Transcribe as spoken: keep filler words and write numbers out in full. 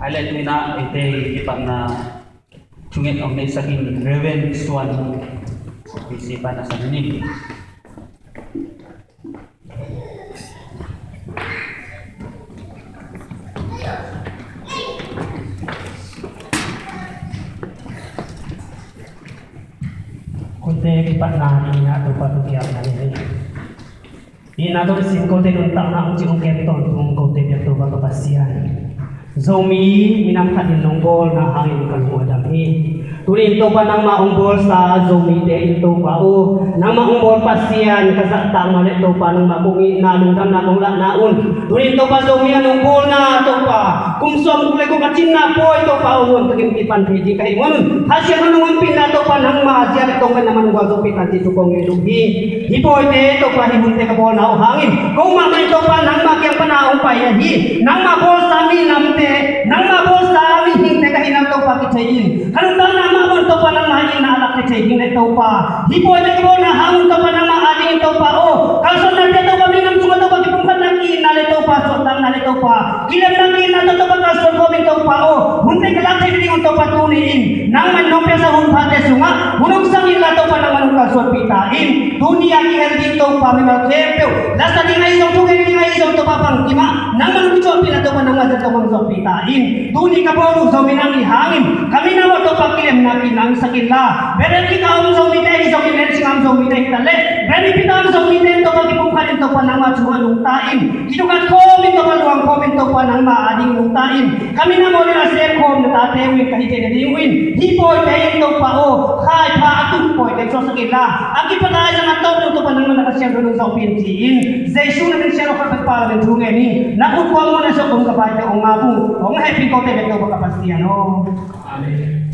Ai le tuni-in ah eite i kipatna thunget hong neisak in Reverend Suan P C pan a sang in. Kote kipatna i na Topa tu kiang na ni. I na to sin kote nuntakna hong cih hong kem tawntung kote biak Topa ka Pasian. Zomi minam khat in nong bawlna hangin ka lung a dam hi. Tuni-in Topa nangmah hong bawlsa Zomite in Topa aw, nangmah hong bawl Pasian ka zahtakna le Topa nangmah kong itna lungdamna kong lahna un. Tuni-in Topa Zomi a nong bawlna Topa kum sawm guk le guk a cinna pawi Topa aw, nuam takin kipan thei ding ka hih man un Pasian a nong ompihna Topa nangmah zia le tong ka na man gua Zomi tan ti tu kong ngen uh hi. Hih pawite Topa hih hunte ka bawlna uh hangin ko mahmah in Topa nangmah kiang pana hong pai ahi. Nangmah bawlsa minamte, nangmah bawlsa mihingte ka hihna Topa kithei in. Ka nuntakna mah bawlin Topa nangmah itna a lak kithei ding le Topa. Hih pawite ka bawlna hangin Topa nangmah adingin Topa aw, kalsuannate Topa minam sungah Topa kipumkhatna ki-itna le Topa suahtakna le Topa kilemna ki-itna tawh Topa kalsuan khawm in Topa aw, hunte ka lak thei ding un Topa tuni-in nangmah in nong piaksa hun phate sungah hun hong sang inla Topa nangmah in hong kalsuanpih ta in. Tuni a kihel ding Topa mimal khempeuh, lasa ding ahi zong, thugen ding ahi zong Topa bangkim ah nangmah in hong kicuahpihna Topa nangmah zia tawh hong zuanpih ta in. Tuni ka bawl uh Zomi Nang ii hangin ka minam ah Topa kilemna ki-itna hong sak inla, Berel khit a om Zomite hi zongin, Lensing a om Zomite hi ta leh, Berel mipi ta om Zomite in Topa kipumkhat in Topa nangmah thu a nungta in, kitukat khawm in Topa luang khawm in Topa nangmah ading nungta in, ka minam aw, ding a sem khawm na tate uh in ka hi theihna ding uh in hih pawite in Topa aw, khaipha a tung pawite suaksak inla, a kipat a zang a tawp dong Topa nangmah na ka siangtho nung zawhpih in ci-in Jesu na min siangtho khat Topa na min thu ngen in na khut kuang mun a suak um ka paite hong ngak ung, hong hehpih kote bek Topa ka Pasian aw. Amen.